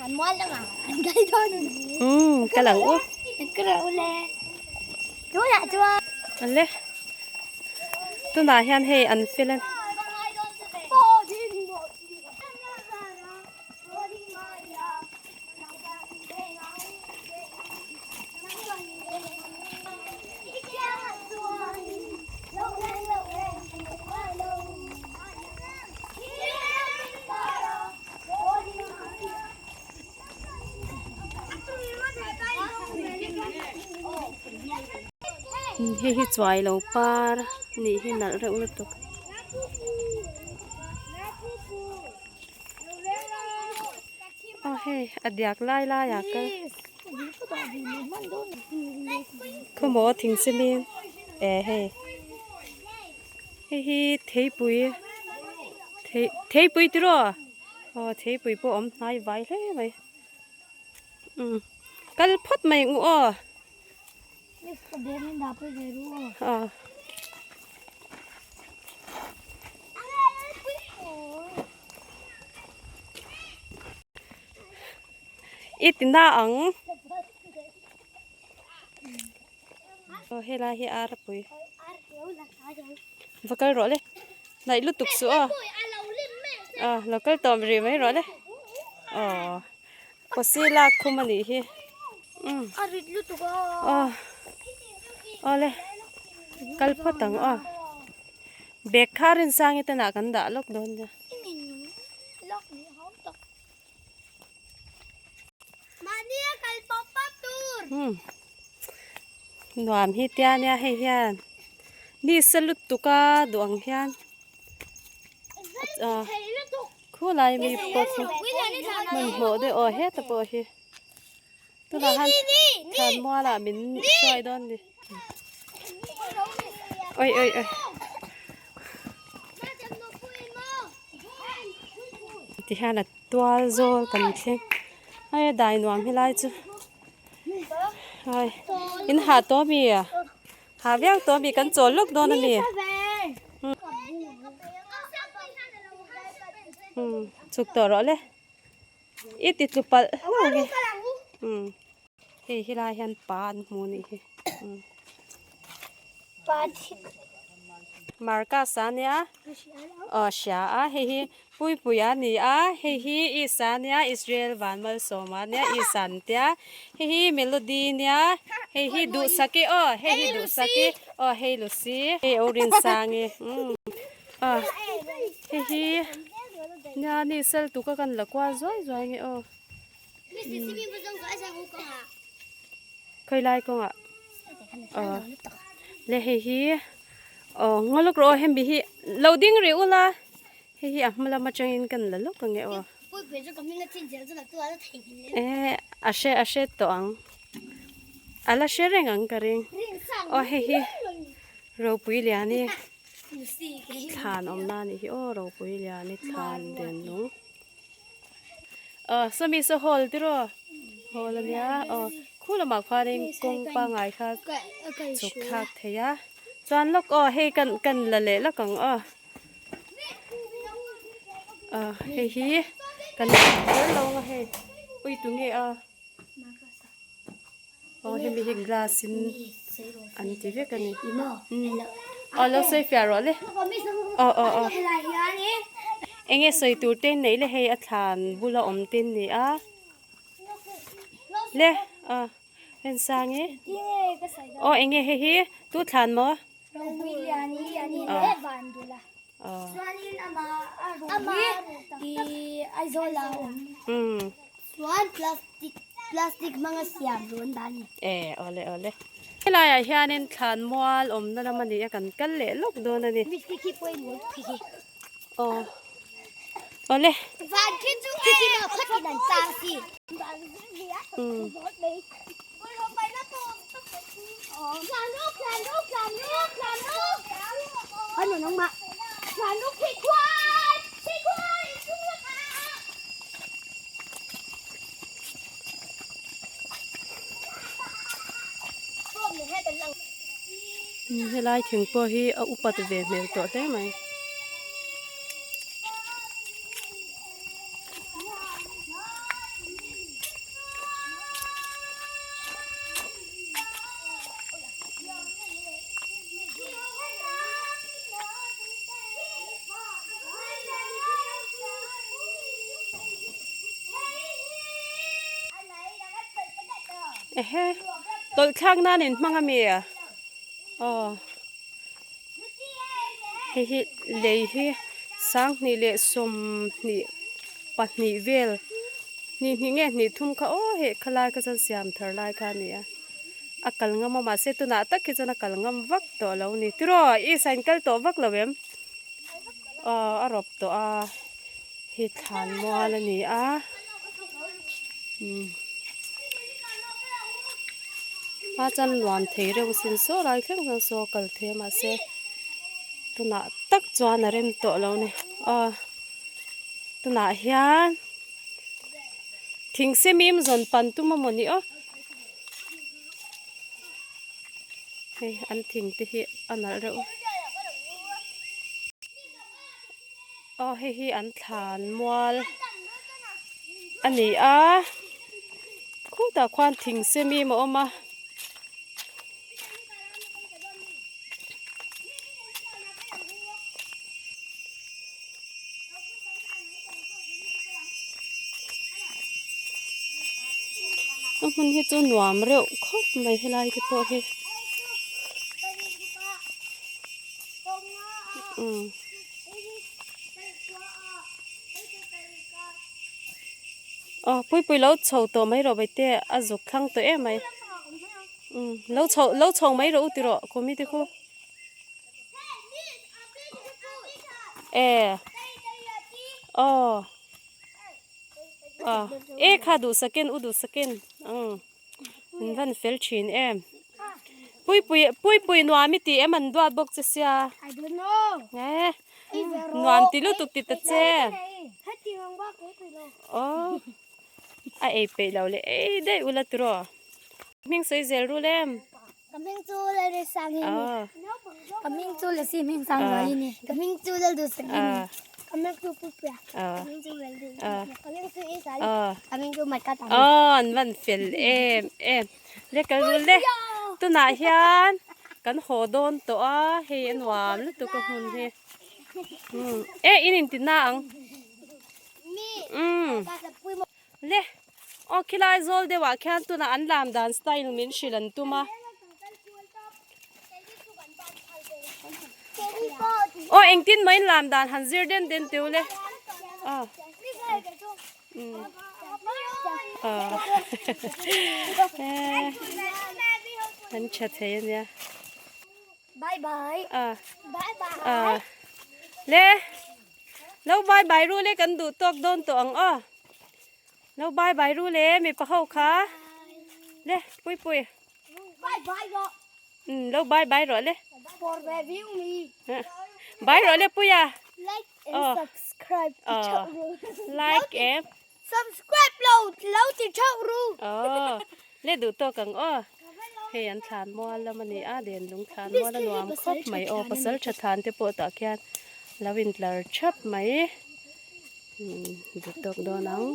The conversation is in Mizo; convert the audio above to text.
Umm kal ang u. Ale tunah hian hei an fel a. Hei hi chuai lo par nih hi nalh reuh lutuk. Aw hei a diak lai lai ah kal khawmaw thing chimin eh hei hei hi theipui thei theipui tiraw aw theipui pawh a awm hnai vai hle mai umm kal phawt mai ang u aw. Aw. I ti na ang. Aw helai hi ar pui. Va kal rawh le. Hnaih lutuk suh aw. Aw lo kal tawp rih mai rawh le. Aw. Pawsi lak khum a nih hi. Umm. A rit lutuk a. Aw. Aw le. Kal phawt ang aw. Bag kha Rinsangi te nah kan dah lawk dawn nia. Lawk ni hau tak. Mahni a kal pawp pawp tur. Umm. Nuam hi tia nia hei hian. Ni sa lutuk a duh ang hian. Ah. Khulai mi pawh chu hmanhmawh deuh aw heta pawh hi tunah han thlanmual ah min hruai dawn ni oi oi oi tihian a tual zawl kan thleng hei dai nuam helai chu hai in hah tawh ami hah viau tawh ami kan chawl lawk dawn ami. Umm chhuk tawh rawh le i ti tlu palh hlauh ang e umm hei helai hian pa an hmu a nih hi umm Marcus a nia aw hria a hei hi Puipui a ni a hei hi Isa a nia Israel Vanmalsawma a nia Isa an tia hei hi Melody a nia hei hi Duhsaki aw hei hi Duhsaki aw hei Lucy hei Orinsangi umm. A hei hi nia ni sel tuk a kan la kual zuai zuai nge aw khawi lai kawngah aw le hei hi aw ngaw lawk rawh aw hemi hi lo ding rih ula hei hi a hma lam atangin kan la lawk ange aw eh a hre a hre tawh ang a la hre reng ang ka ring aw hei hi ropui lian hi. Thlan awmna a nih hi aw ropui lian i thlan den nung aw sawmi saw hall tiraw hall ania aw khu lamah khuanin kawng pangngai kha chhuk thlak thei a chuan lawk aw hei kan kan la leh lawk ang aw aw hei hi kan kher lo ang a hei ui tunge a. Aw hemi hi glass in an ti vek a ni aw lo sawi fiah rawh le aw aw aw eng nge sawi tur te neih le hei a thlan bula awm te an ni a le aw Rensang i aw eng nge hei hi tu thlan maw aw aw. Plastic hmanga siam rawn dah a ni. E awle awle. Helai ah hianin thlan mual awmna lam a ni a kan kal leh lawk dawn a ni. Mi khi khi pawimawh khi khi. Aw awle. Van khi chu khi khi ma khat in an chang si. Um. Ano nang ma. Helai thing pawh hi a upat ve hmel tawh hle mai. Ehe tawlh thlak nan in hmang ami a aw hei hi lei hi sanghnih leh sawmhnih pahnih vel hnih hnih nge hnih thum kha aw hei khalai kha chuan siam thar lai kha a ni a a kal ngam a mahse tunah tak hi chuan a kal ngam vak tawh lo a ni tiraw i sain kal tawh vak lo em aw a rawp tawh a hi thlan mual a ni a umm a chuan nuam thei reuh sin saw lai thleng chuan saw kal thei a mahse tunah tak chuan a rem tawh lo a ni aw tunah hian thing semim zawn pan tum a mawni aw hei an thing te hi a nalh reuh. Aw hei hi an thlan mual a ni a khutah khuan thing semim a awm a. A hmun hi chu nuam reuh khawp mai helai te pawh hi umm aw puipui lo chho tawh mai rawh baite a zuk thlang tawh em mai umm lo chho lo chho mai rawh u ti rawh khumi te khu. E aw aw e kha duh sakin u duh sakin umm an van fel thin em puipui puipui nuam i tih em an duat bawk che sia e nuam ti lutuk ti ta che aw a ei peih lo leh ei daih ula tiraw hming sawi zel rul em. Ka hming chu Lalrisang i ni. Ka hming chu Lasi hming sang zual i ni. Ka hming chu Lalduhsak i ni. Ka hming chu Pupuia. Ka hming chu Lalduh. Ka hming chu Isa i ni. Ka hming chu Matka Tang. Aw an van fel em em. Le ka rul le. Tunah hian kan haw dawn tawh a hei a nuam lutuk a hmun hi. E in inti na ang. Umm. Le, aw khilai zawl deuhah khian tunah an lam dan style min hrilh an tum a. Aw engtin maw in lam dan han zir den den teu le. Aw. Um. Aw. An tha thei ania. Bye bye. Aw. Bye bye. Aw. Le. Lo bye bye ru le kan duh tawk dawn tawh ang aw. Lo bye bye ru le mipa ho kha. Le pui pui. Bye bye rawh. Um lo bye bye rawh le. For review me. Bye rawh le puia. Like and subscribe ti theuh ru. Like and subscribe lo lo ti theuh ru. Aw le duh tawk ang aw. Hei an thlan mual lam a ni a den lung thlan mual a nuam khawp mai aw pasal tha than te pawh tah khian lo intlar thap mai umm duh tawk dawn ang.